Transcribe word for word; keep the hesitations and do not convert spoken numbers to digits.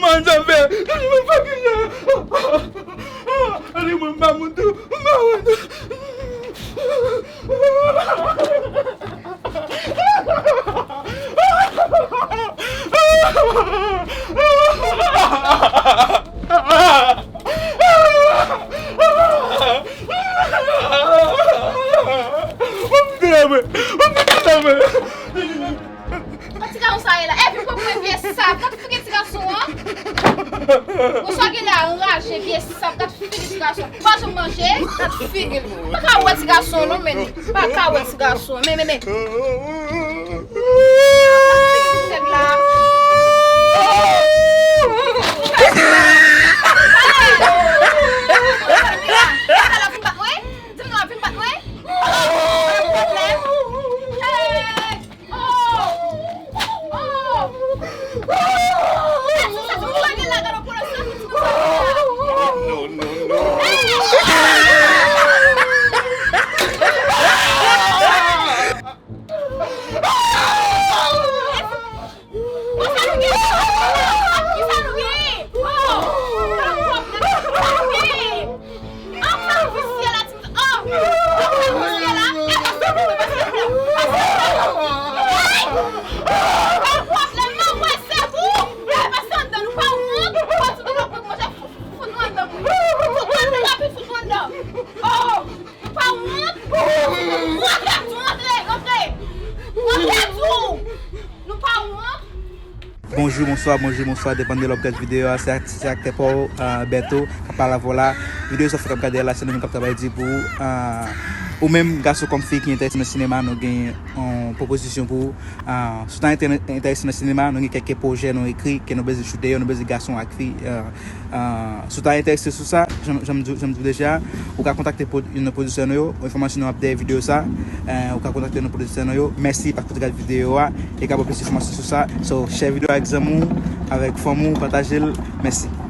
Mwen sa fè, mwen fucking la. Ann mwen pa moun tou, mwen pa moun tou. Ti gason sa ye la. Epi pou mwen vye sap. Gad figi ti gason an. Ou sa gen la anraje vye sap. Gad figi ti gason. Pa janm manje. Gad figi l. Pa ka wè ti gason non men. Pa ka wè ti gason. Men, men, men. Nèg la. Di m non, vin bat mwen. Di m non, vin bat mwen. Oh, pwoblèm. Hey. Oh! Oh! Anfan visye la, ti mesye. Oh! Anfan visye la. E pase pou mwen, pase pou mwen. Pase pou mwen. Ay! Oh! Pa pwoblèm, mwen wè se ou. E pase anndan, nou pa wont. Pati de lòt manje, fout nou anndan. Fout nou anndan, rapid, fout nou anndan. Oh! Nou pa wont. Rantre tou, rantre, rantre. Rantre tou. Nou pa wont. Bonjou, bonswa, bonjou, bonswa, depann de lè w ap gad videyo a. Se ak-, se aktè pa w, ah, Bertho, k ap pale avè w la. Videyo sa w fèk ap gade a la, se nou menm k ap travay di pou ou. Ah, ou menm, gason kòm fi ki enterese nan sinema, nou gen yon pwopozisyon pou ou. Ah, si w ta enterese nan sinema, nou gen kèk pwojè nou ekri, ke nou bezwen choute yo, nou bezwen gason ak fi, ah, ah, si w ta enterese sou sa, jan, jan m di, jan m di w deja, ou ka kontakte pwod-, youn nan pwodiktè nou yo, enfòmasyon nou ap dèyè videyo sa. Eh, ou ka kontakte youn nan pwodiktè nou yo. Mèsi paske w te gade videyo a e ka ba w plis enfòmasyon sou sa. So, share videyo a avèk zanmi w, avèk fanmi w, pataje l. Mèsi.